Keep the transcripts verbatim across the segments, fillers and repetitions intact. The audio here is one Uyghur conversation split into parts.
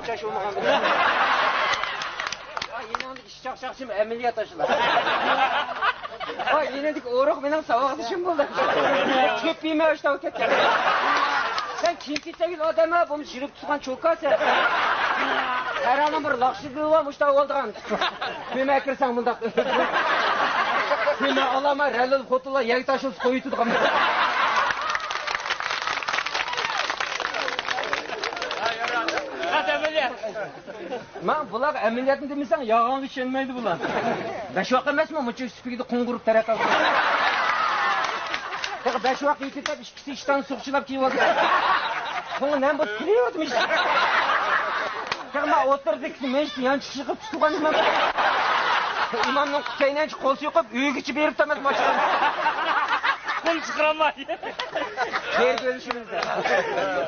چاش بولمىغان بىلەن. ۋاي، يېنىڭدىكى ئىش چاقچاقچىمۇ ئەمەلىيەت ئاشۇلار. ۋاي، يېنىڭدىكى ئورۇق مېنىڭ ساۋاقدىشىم بولدى. چۆپ يېمە ئاشتاۋ كەتكەن. سەن كىيىم كېچەكلىك ئادەم ھە، بۇمۇ يۈرۈپ تۇرغان چوكا سەن. ھەرانىڭ بىر لاخشىدىلى بار مۇشتاۋ ئالىدىغان. كۆمە كىرسەڭ مۇنداق. كۆمە ئالامە رەلىل خوتۇنلار يەگە تاشلىسا قويۇتىدىغان. ماڭا بۇلارغا ئەمەلىيەتنى دېمىسەڭ، يالغانغا ئىشەنمەيدۇ بۇلار. بەش ۋاق ئەمەسمۇ، مۇنچە سۈپۈگىدە قوڭغۇرۇپ تەرەت ئالدى. تېخى بەش ۋاق يېتىپ، ئىككىسى ئىشتان سۇغۇچىلاپ كېلىۋاتىدۇ. قوڭ نەم بولۇپ كېلىۋاتىمىش. تېخى مەن ئوتتۇرىدىكىسى مەن يانچۇق چىقىپ تۇتۇلغان ئىمام. ئىمامنىڭ قۇتەينەنچە قول سوقۇپ، ئۆيگىچە بېرىپ تاماز باشلىدى. قول چىقىرالماي. شېئىر بۆلۈشىمىزدە.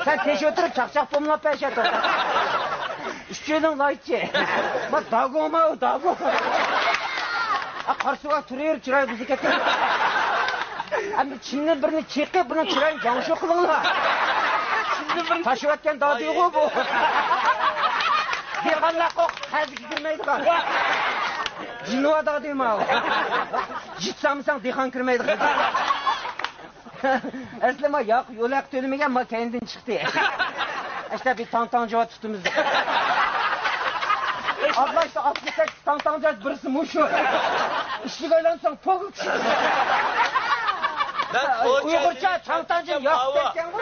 سەن تېشى ئۆتۈرۈپ چاقچاق بوملاپ بەرشە توختاپ. ئۈچىنىڭ لايچى. ما داگوما ئۇ داگو. قارسىغا تۇرۇۋېرىپ چىراي بۇزۇپ كەتتى. ئەمدى چىمدىن بىرنى چېقىپ، بۇنىڭ چىرايىنى جاڭشۇ قىلىڭلار. تاشىۋەتكەن دادىغۇ بۇ. يىغانلار قوق قەزىگە كىرمەيدىغان. جىنۋا دادى ماۋۇ. جىت سالمىساڭ دېھقان كىرمەيدىغان. ئەسلى ما ياق، يول ھەققى تۆلىمىگەن، ما كەينىدىن چىقتى. ئەشتە بىر تاڭ تاڭ جاۋاب تۇتىمىز دەپ. ئابلاشتا ئاتمىش سەككىز تاڭ تاڭ جاۋاب بىرسى مۇشۇ. ئىشىك ئايلانساڭ پوق. مەن ئۇيغۇرچە تاڭ تاڭ جاۋاب ياق دەيتكەنغۇ.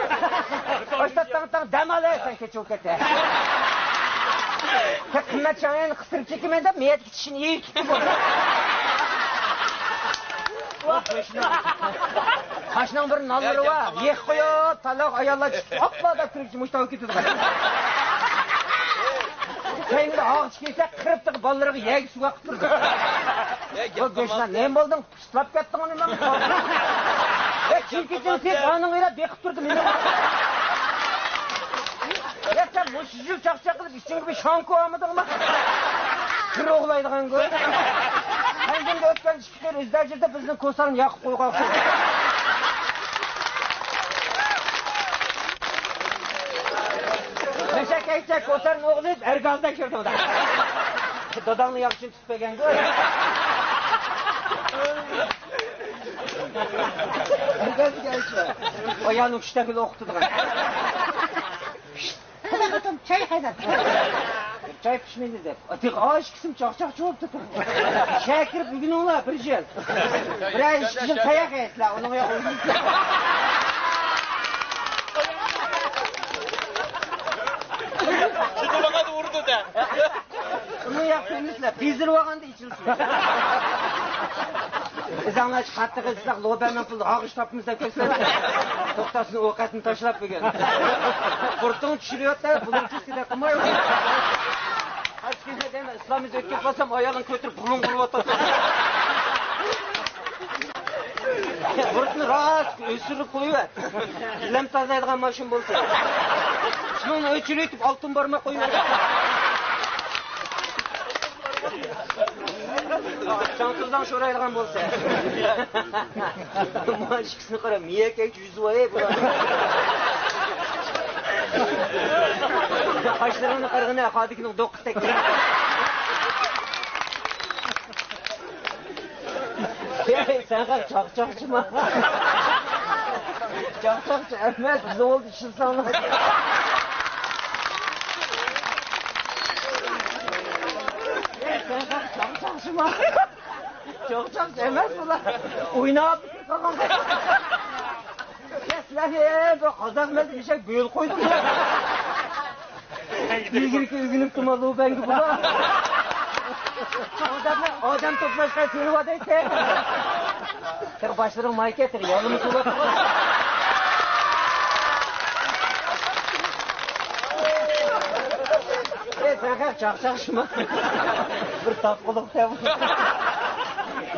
ئاشتا تاڭ تاڭ دەم ئالە سەن كېچىۋ كەتە. قىممەت شاڭيەننى قىستۇرۇپ چېكىمەن دەپ مېيەت كېتىشىنى يېيىپ. قاشنىڭ بىر نانلىرى بار، يېقىپ قويۇپ، تالاق ئاياللار چىقىپ، ئاپلا دەپ كىرىپ مۇشتاۋ كېتىدىغان. كەينىدە ئاغچى كىيسە، قىرىپ تىقىپ بالىلىرىغا يەگە سۇغا قىپ تۇرىدۇ. بۇ گۆشنان نېمە بولدۇڭ؟ پۇسلاپ كەتتىڭ نېمە؟ ئەي، كىم كېتىڭ سىز، ئانىڭ ئۆيلەپ بېقىپ تۇردۇم نېمە؟ يا سەن مۇشۇ يىل چاقچاق قىلىپ، ئىچىڭگە بىر شاڭكو ئالمىدىڭمۇ؟ كىر ئوغلايدىغان گۆر. سەندىن ئۆتكەن ئىككى قېرى ئۆز دەرىجىدە بىزنىڭ كوسارنى ياقىپ قويغان. مەشەكەيچە كوسارنى ئوغلىيىپ، ئەرگازدا كىردىڭ. داداڭنى ياخشى تۇتۇپ بەرگەنگۇ. ئەرگازدا كەلسە. ئايالنىڭ كۈچتەكىلا ئوقۇتىدىغان. قېنى خوتۇن، چاي قاينات. چاي پىشمىدى دەپ. تېخى ئاشىكىسىم چاقچاقچى بولۇپ تۇرۇپتۇ. شەھەرگە كىرىپ ئۆگىنىڭلار بىر يىل. بىرەر ئىككى يىل تاياق يەيسىلەر، ئۇنىڭ يوق. چىدىمىغان ئۇرىدۇ دە. ئۇنىڭ يوق، كۆرمىسىلەر. بېزىرىۋالغاندا ئىچىلسۇن. ئىزاڭلار قاتتىق ئىزدىساق، لوبەننىڭ پۇلى ئاغۇش تاپىمىز دەپ كەلسىلەر. توختاسۇن ئوقەتنى تاشلاپ بۈگۈن. قۇرتۇڭ چۈشۈرۈۋەتتى، بۇلۇڭ چۈشتى دەپ قىلمايۋاتىدۇ. ئاچ كېسە دەيمەن، ئىسلامىزنى ئۆتكۈزۈپ قالسام، ئايالىڭ كۆتۈرۈپ بۇلۇڭ ئۇرۇۋاتىدۇ. بۇرۇتنى راست ئۆسۈرۈپ قويۇۋەت. گىلەم تازىلايدىغان ماشىنا بولسا. شۇنىڭنى ئۆچۈرۈۋېتىپ، ئالتۇن بارماق قويۇۋەت. چاڭ تۇزاڭ شورايدىغان بولسا. مانا ئىككىسىنى قارا، مىيەكەك يۈزى بار، ئەي، بۇلار. قاشلىرىڭنى قارىغىنا، خادىكىنىڭ دوققىسى تەگكەن. ھەي، سەن قاچ، چاقچاقچىما؟ چاقچاقچى ئەمەس، زاۋۇلدا ئىشلىسەڭلار. ھەي، سەن قاچ، چاقچاقچىما؟ چاقچاقچى ئەمەس بۇلار. ئويناپ قالغان. يا سىلەرنى بۇ قازاق مەن ئېشەك بۆلۈپ قويدۇم. ئىلگىرىكى ئۆگىنىپتىما لۇبەنگە بۇلار. ئادەمنى، ئادەم توپلاشقا سېلىۋاتايتتى. تېخى باشلىرىڭ مايكا، تېخى يالىمىز بولۇپ. ئەي، سەن خەق چاقچاقچىما؟ بىر تاپقۇلۇق دەپ.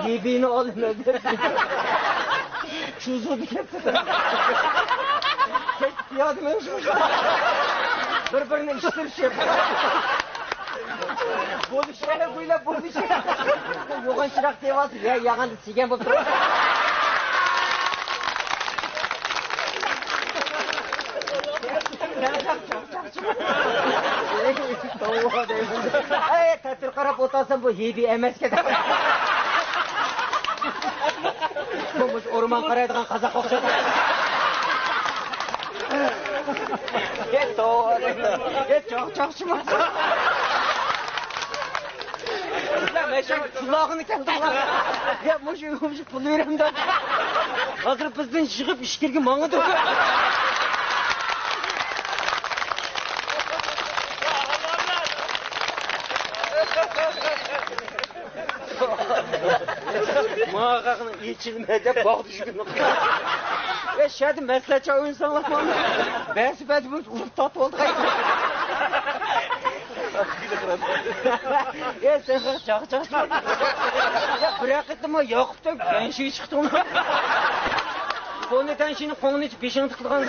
يېبىنى ئالىمەن دەپ. چۈزۈدى كەتتى. يادىمەن شۇ. بىر-بىرىنى ئىشتىرىشىپ. بولۇشى بويلاپ بولۇشى. يوغان چىراغ دېۋالسا، يا ياغاندا سىگەن بولۇپ تۇرۇپ. قاراپ ئولتۇرسام، بۇ ھىبى ئەمەسكەن. بۇ مۇشۇ ئورمان قارايدىغان قازاققا ئوخشايدۇ. يا توۋا. يا چاق-، چاقچىما. يا مەشەم پۇلاغىنى كەلدىڭلار. يا مۇشۇ، مۇشۇ پۇل بېرەمدۇ؟ ھازىر بىزدىن يىغىپ ئىچكىرىگە ماڭىدۇ. ماڭا قاقنىڭ ئېچىلمە دەپ باغدا يۈرگىنى. يا شەدە مەسلىھەتچى ئوينىساڭلار ماڭا. بەسى بەدە بولسا ئۇرۇپ تارتىپ ئالدى. يا سەن چاق-، چاق-، چاق. يا بىر ھەقىقەتنىمۇ ياقۇپتەك گەنشىگە چىقتىڭمۇ؟ قونى گەنشىنى قوڭنى بېشىڭ تىقىدىغان.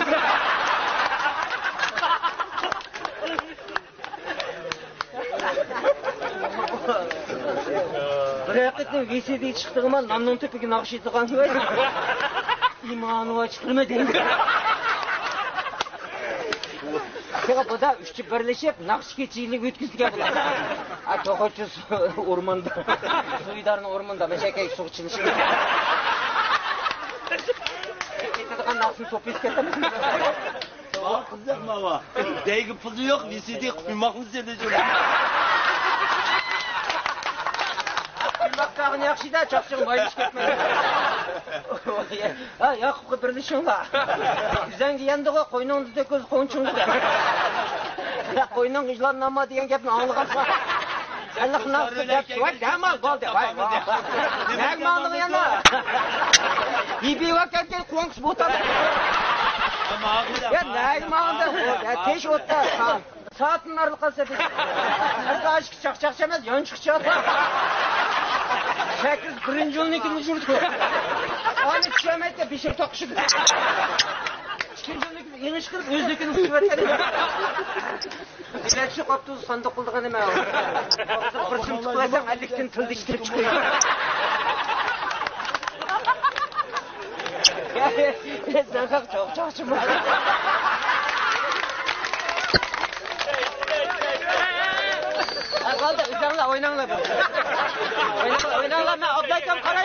بىر ھەقىقەتنىڭ ۋىسىدىگە چىقتىغىما ناننىڭ تۆپىگە ناخشا ئېيتىدىغان. ئىمانىغا چىقىرما دەيمەن. ياق، بۇدا ئۈچى بىرلىشىپ ناخشا كېچىلىك ئۆتكۈزگەن بۇلار. ھە، توخۇچى سۇ-، ئورماندا. سۇيدارنىڭ ئورمىنىدا مەشەكەي سۇغا چىلىشىپ. ئېيتىدىغان ناخشىنى توپ ئېيتىپ كەتتىم. ۋاھ، قىزىق ماۋا. دەيگە پۇلى يوق، ۋىسىدى قۇيماقنى سېلىشىپ. قۇيماق تاغىنى ياخشى-دە، چاقچىقى مايلىشىپ كەتمەيدۇ. ھە، ياقۇپقا بىرلىشىڭلار. ئۆزەڭگە يەندىغۇ، قوينۇڭدا تۆكۈز، قوڭچۇڭدا دە. قوينۇڭغا يىلان نانما دېگەن گەپنى ئاڭلىغانسەن. ئەللىق ناخشا دەپ، ۋاي، دەمال بولدى، ۋاي، ۋاي. نەگە ماڭدىڭ يەنە؟ يېپىۋەتكەن قوڭقۇس بوتان. يا، نەگە ماڭدىڭ؟ يا، تېش ئوتتا. سائەتتىن ئارىلىق قالسا بىز. ھەتتا ئاشىكى چاقچاقچى ئەمەس، يانچۇقچى. شەكىل بىرىنچى يولنىڭكىنى يۈردى. ئانى چۈشەلمەيدۇ، بېشىغا تاقىشىدۇ. ئىككىنچى يولنىڭكىنى ئېڭىش قىلىپ، ئۆزىنىڭكىنى قىلىۋەتكەن. ئىلەتشى قاپتۇ ساندۇق قىلىدىغان نېمە؟ بىر سىم تۇتۇۋەتسەڭ، ئەللىكتىن تىلدا ئىككى تىل چىقىدۇ. سەن خەق چوق چاقچىما. قالدى، ئۆزۈڭلار ئويناڭلار. ئويناڭلار، ئويناڭلار، مەن ئابلايكام قارا.